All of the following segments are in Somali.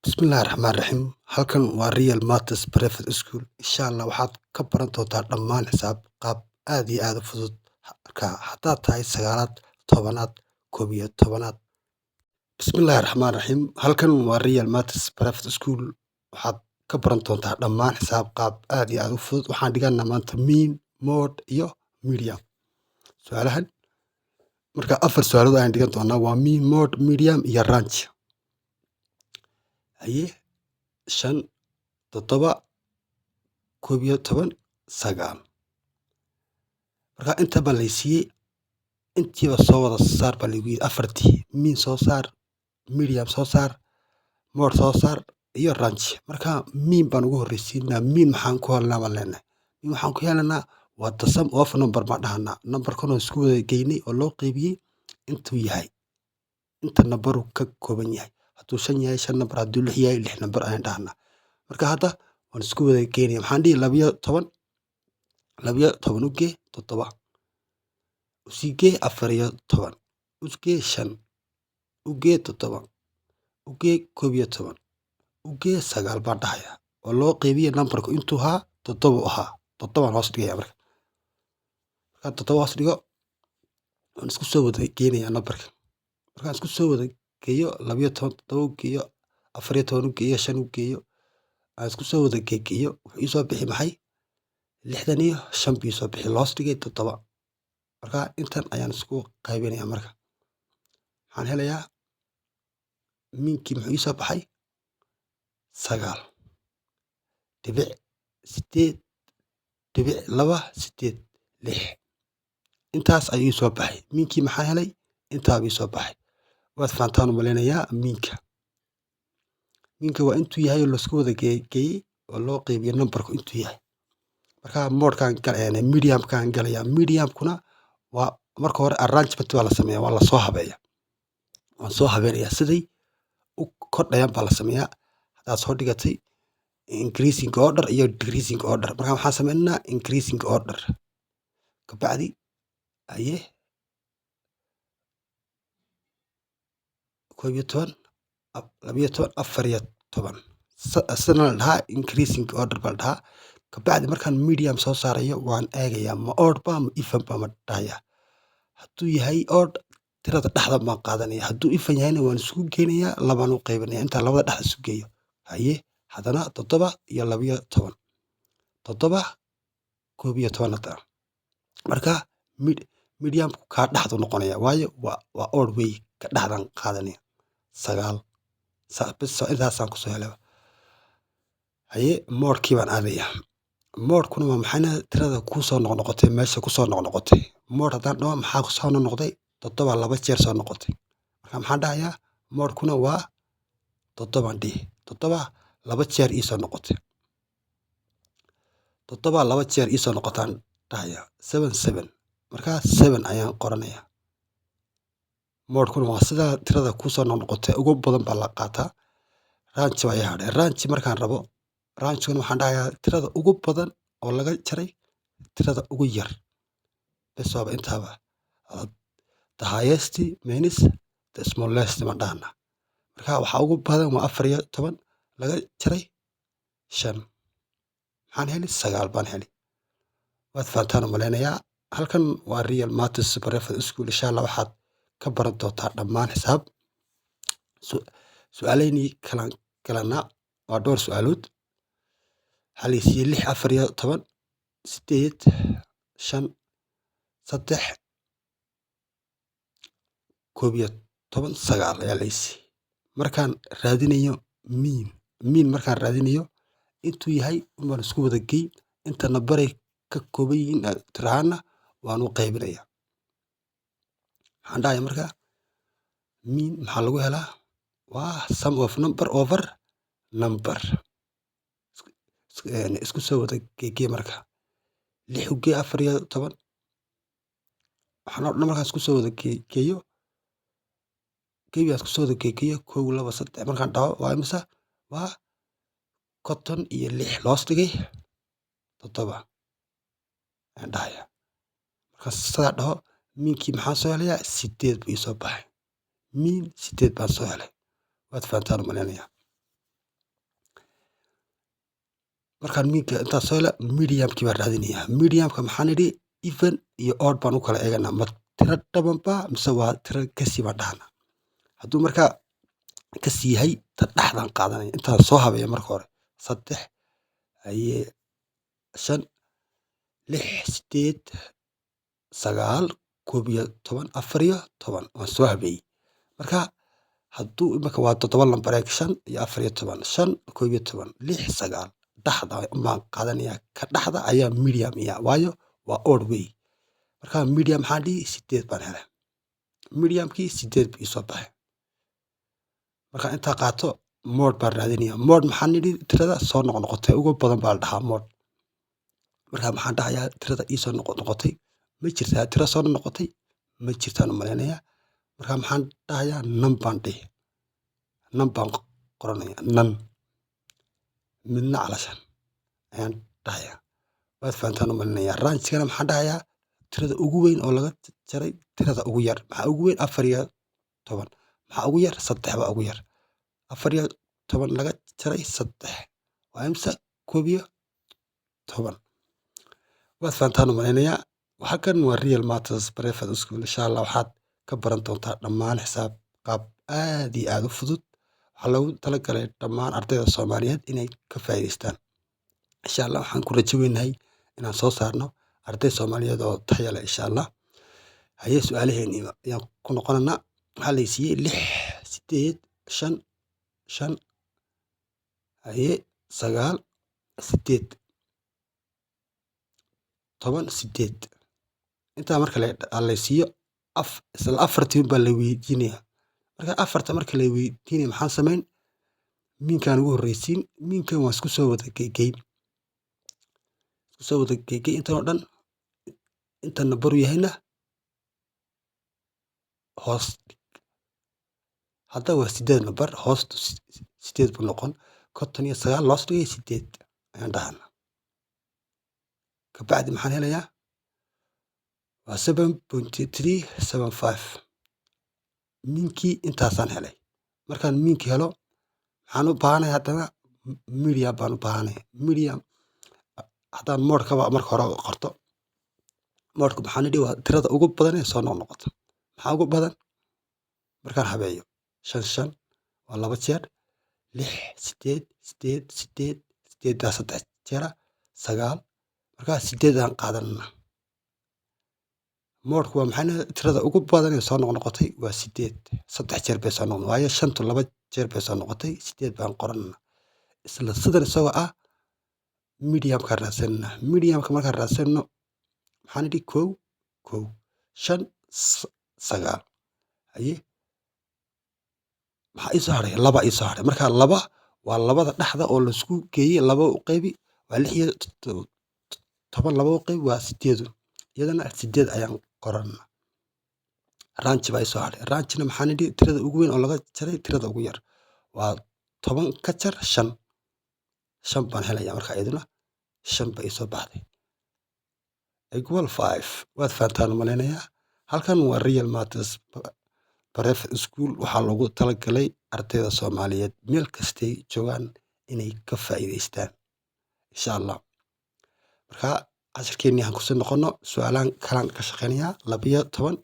Bismillahi Raxmaani Raxiim. Halkan waa Real Matters Private School. Insha Allah waxaad ka baran doontaa dhammaan xisaab qaab aad iyo aad u fudud. Marka haddaad tahay sagaalaad, 10aad, 11aad. Bismillahi Raxmaani Raxiim. Halkan waa Real Matters Private School. Waxaad ka baran doontaa dhammaan xisaab qaab aad iyo aad u fudud. Waxaan dhiganaa maanta mean, mode iyo median. Su'aalahan marka afar su'aalood ayaan dhigan doonaa: waa mean, mode, median iyo range. Haye, 5, 7, 11, 9. Marka inta baa laysiiyey, intiiba soo wada saar baa lagu yidhi. Afartii: mean soo saar, median soo saar, mode soo saar iyo range. Marka mean baan ugu horreysiinaa. Mean maxaan ku helnaa baan leenahay? Mean waxaan ku helanaa waa the sum of number baan dhahanaa. Numberkan oo isku wada geynay oo loo qeybiyey intuu yahay, inta number uu ka kooban yahay. Hadduu 5 yahay, 5 number; hadduu 6 yahay, 6 number ayaan dhahanaa. Marka hadda waan isku wada geynaya. Maxaan dhihi? 12, 12 u gee 7, usii gee 14, u gee 5, u gee 7, u gee 11, u gee 9 baan dhahayaa, oo loo qeybiyey numberku intuu ahaa. 7 ahaa, 7 hoos dhigaya. Marka markaan 7 hoos dhigo, waan isku soo wada geynayaa numberka. Markaan isku soo wada geeyo, 12 7 u geeyo, 14 u geeyo, 5 u geeyo, aan isku soo wada geegeeyo, wuxuu ii soo bixi maxay? 65 buu ii soo bixi, loos dhigay 7. Marka intan ayaan isku qaybinayaa. Marka waxaan helayaa meankii. Muxuu ii soo baxay? 9.8.286. Intaas ayuu ii soo baxay meankii. Maxaan helay? Intaa buu ii soo baxay. Waad fahantaan u malaynayaa meanka. Meanka waa intuu yahay oo laisku wada geeyey oo loo qeybiyo numberku intuu yahay. Marka modekan mediankan galaya. Mediankuna waa marka hore arrangement baa la sameeyaa, waa lasoo habeeyaa. Waan soo habeynayaa, siday u kordhayaan baa la sameeyaa. Haddaad soo dhigatay increasing order iyo decreasing order, marka waxaan sameynaynaa increasing order. Kabacdi aye 11, 12, 14, sidana la dhahaa increasing order baa la dhahaa. Kabacdi markaan median soo saarayo, waan eegayaa: ma odd ba ma even ba ma dhahayaa? Hadduu yahay odd, tirada dhexda baan qaadanaya. Hadduu even yahayna, waan isugu geynayaa, labaan u qaybinaya intaan labada dhexda isu geeyo. Haye, haddana 7 iyo 12, 7, 11 haddana. Marka medianku kaa dhexdu noqonaya, waayo waa odd wey, ka dhexdan qaadanaya, 9 bis. Intaasaan kusoo helay. Haye, modekii baan aadaya. Modekuna waa maxayna? Tirada kusoo noqnoqotay, meesha kusoo noqnoqotay. Mode haddaan dhaho, maxaa kusoo noqnoqday? 7 laba jeer soo noqotay. Marka maxaan dhahayaa? Modekuna waa 7 dhihi. 7 laba jeer iisoo noqotay, 7 laba jeer iisoo noqotaan dhahayaa, 7, 7. Marka 7 ayaan qoranayaa. Modekuna waa sidaa, tirada kusoo noqnoqotay ugu badan baa la qaataa. Range baa ii hadhay. Range markaan rabo, rangeguna waxaan dhahayaa tirada ugu badan oo laga jaray tirada ugu yar. Bes, waaba intaaba. The highest minus the smallest baan dhahanaa. Marka waxaa ugu badan waa 14 laga jaray 5. Maxaan heli? 9 baan heli. Waad fahantaan u malaynayaa. Halkan waa Real Matters Private School. Insha Allah waxaad ka baran doontaa dhammaan xisaab. Su'aalaynii kalan galana waa dhowr su'aalood. Waxaa la siiyey 6, 14, 8, 5, 3, 11, 9 ayaa la siiyey. Markaan raadinayo mean, mean markaan raadinayo, intuu yahay baan isku wada geyn, inta nambaray ka kooban yihiin tiro ahaana waan u qaybinaya. Waxaan dhahayaa marka, mean maxaa lagu helaa? Waa sum of number over number. Isku soo wada geegee. Marka 6 u gee 14. Waxaan oo dhan markaan isku soo wada geeyo, gebi aan isku soo wada geegeeyo, 1, 2, 3 markaan dhaho, waa imisa? Waa 56 loos dhigay 7 ayaan dhahayaa. Markaan sidaa dhaho, meankii maxaan soo helayaa? 8 buu ii soo baxay. Mean 8 baan soo helay. Waad fahantaan u malaynayaa. Markaan meanka intaas soo hela, mediankii baan raadinayaa. Medianka maxaan idhi? Even iyo odd baan u kala eeganaa. Ma tiro dhaban baa mise waa tiro kasi baan dhahnaa? Hadduu markaa kasi yahay, ta dhexdaan qaadanaya. Intaan soo habeeya marka hore: saddex, haye, shan, lix, sideed, sagaal, 11, 14. Waan soo habeeyey. Marka hadduu imika waa toddoba lambar eeg: shan iyo 14, shan, 11, lix, sagaal. Dhexda baan qaadanayaa. Ka dhexda ayaa median iya, waayo waa odd wey. Marka median maxaan dhihi? Sideed baan helay. Mediankii sideed buu iisoo baxay. Marka intaa qaato, mode baan raadinaya. Mode maxaan nidhi? Tirada soo noqnoqotay ugu badan baa la dhahaa mode. Marka maxaan dhahayaa? Tirada iisoo noqnoqotay ma jirtaa? Tiro soo noqotay ma jirtaan u malaynayaa. Marka maxaan dhahayaa? None baan dhihi. None baan qoranaya. None midna calashan ayaan dhahayaa. Waad fahantaan u malaynayaa. Rangegana maxaan dhahayaa? Tirada ugu weyn oo laga jaray tirada ugu yar. Maxaa ugu weyn? 14. Maxaa ugu yar? Saddex baa ugu yar. 14 laga jaray saddex waa imisa? 11. Waad fahantaan u malaynayaa. Halkan waa Real Matters Private School. Insha Allah waxaad ka baran doontaa dhammaan xisaab qaab aad iyo aad u fudud. Waxaa loogu talagalay dhammaan ardayda Soomaaliyeed inay ka faa'iidaystaan. Insha Allah waxaan ku rajo weynahay inaan soo saarno arday Soomaaliyeed oo tayo leh, insha Allah. Haye, su'aalaheennii ayaan ku noqonaynaa. Waxaa la siiyey lix, sideed, shan, shan, haye, sagaal, sideed, 10, sideed. Intaa marka la siiyo, isla afartii baa la weydiinayaa. Marka afarta marka la weydiinayo, maxaan samayn? Meankaan ugu horreysiin. Meankan waan isku soo wada gegeyn, isku soo wada geygey intan oo dhan. Inta nambar uu yahayna hoos dhig. Hadda waa sideed nambar, hoostu sideed buu noqon. 59 loos dhigay sideed ayaan dhahanaa. Kabacdi maxaan helayaa? Waa 7.375. Meankii intaasaan helay. Markaan meankii helo, maxaan u baahanahay haddana? Median baan u baahanahay. Median haddaan modekaba marka hore qorto, modeka maxaan nidhi? Waa tirada ugu badan ee soo noqnoqota. Maxaa ugu badan? Markaan habeeyo, shan, shan waa laba jeer, lix, sideed, sideed, sideed, sideeddaa saddex jeera, sagaal. Markaa sideedaan qaadanana. Modeku waa maxay? Tirada ugu badan ee soo noqnoqotay waa sideed. Saddex jeer bay soo noqon, waayo shantu laba jeer bay soo noqotay. Sideed baan qoranana. Isla sidan isagoo ah, mediankaan raadsanana. Medianka markaan raadsanno, maxaan idhi? Kow, kow, shan, sagaal. Haye, maxaa ii soo hadhay? Laba ii soo hadhay. Marka laba waa labada dhexda oo laisku geeyey. Laba u qaybi waa 16. Laba u qaybi waa sideedun. Iyadana sideed ayaan qoranaa. Range baa ii soo hadhay. Rangena maxaan idhi? Tirada ugu weyn oo laga jaray tirada ugu yar. Waa 10 ka jar shan. Shan baan helaya. Marka iyaduna shan ba ii soo baxday, equal five. Waad fahantaan u malaynayaa. Halkan waa Real Matters Private School. Waxaa loogu talagalay ardayda Soomaaliyeed meel kastay joogaan inay ka faa'iidaystaan, insha Allah. Marka cashirkeennii aan kusoo noqono. Su'aalahan kalaan ka shaqeynayaa: 12,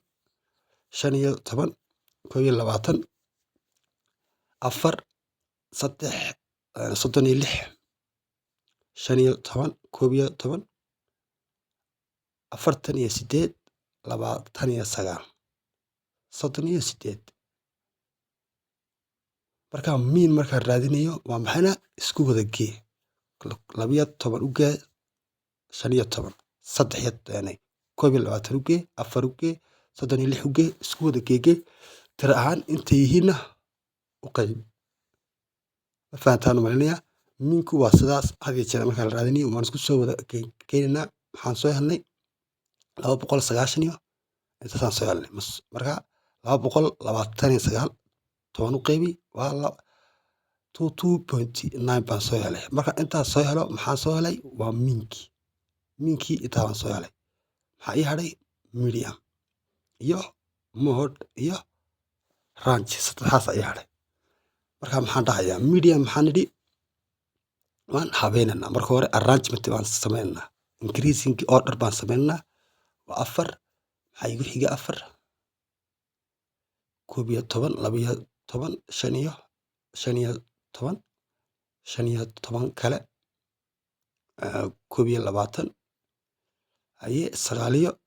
15, 21, afar, saddex, 36, 15, 11, 48, 29, 38. Marka mean markaan raadinayo waa maxayna? Isku wada gee. 12 u gee 15, saddex iyo 21 u gee, afar u gee, 36 u gee. Isku wada geegee. Tiro ahaan intay yihiinna u qayb. Ma fahantaan u malaynayaa. Meanku waa sidaas. Had iyo jeer markaan la raadinayo, waan isku soo wada keenaynaa. Maxaan soo helnay? 290 iyo intaasaan soo helnay. Marka 229 10 u qaybi waa 22.9 baan soo helay. Marka intaas soo helo, maxaan soo helay? Waa meankii. Meankii intaa baan soo helay. Maxaa ii hadhay? Median iyo mode iyo range. Saddexdaas ii hadhay. Marka maxaan dhahayaa? Median maxaan nidhi? Waan habeynaynaa. Marka hore arrangement baan sameynaynaa, increasing order baan sameynaynaa. Waa afar. Maxaa igu xiga? Afar, 11, 12, 15, 15 kale, 21, haye, 29,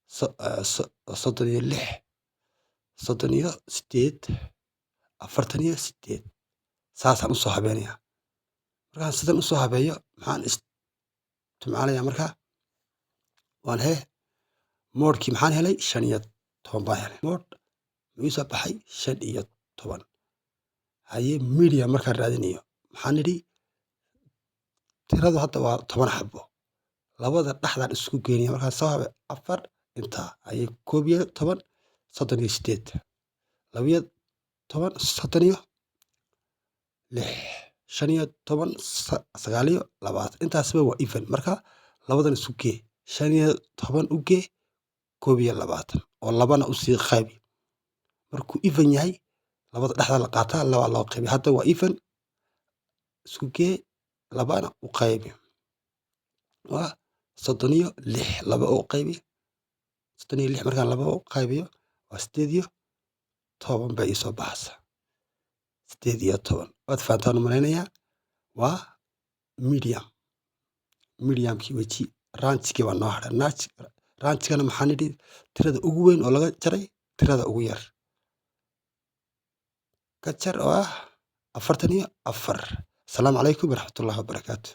36, 38, 48. Saasaan usoo habeynayaa. Markaan sidan usoo habeeyo, maxaan isticmaalayaa markaa? Waan mode-kii maxaan helay? 15 baan helay. Mode muxuu soo baxay? 15. Haye, median markaan raadinayo, maxaan nidhi? Tiradu hadda waa 10 xabo. Labada dhexdaan isku geynaya. Markaan soo habe afar intaa, haye, 11, 38, 12, 36, 15, 29. Intaasba waa even. Marka labadan isu gee, 15 u gee 21 oo labana usii qaybi. Markuu even yahay, labada dhexda la qaataa, laba loo qaybi. Hadda waa even. Isku gee, labana u qaybi, waa 36. Laba u qaybi 36. Markaan laba u qaybiyo, waa 18 bay iisoo baxaysaa. 18 waad fahantaan u malaynayaa. Waa median. Median-kii weji. Range-kii baa noo hadhay. Range-kana maxaa nidhi? Tirada ugu weyn oo laga jaray tirada ugu yar. Ka jar oo ah 44. Asalaamu calaykum waraxmatullaahi wabarakaatu.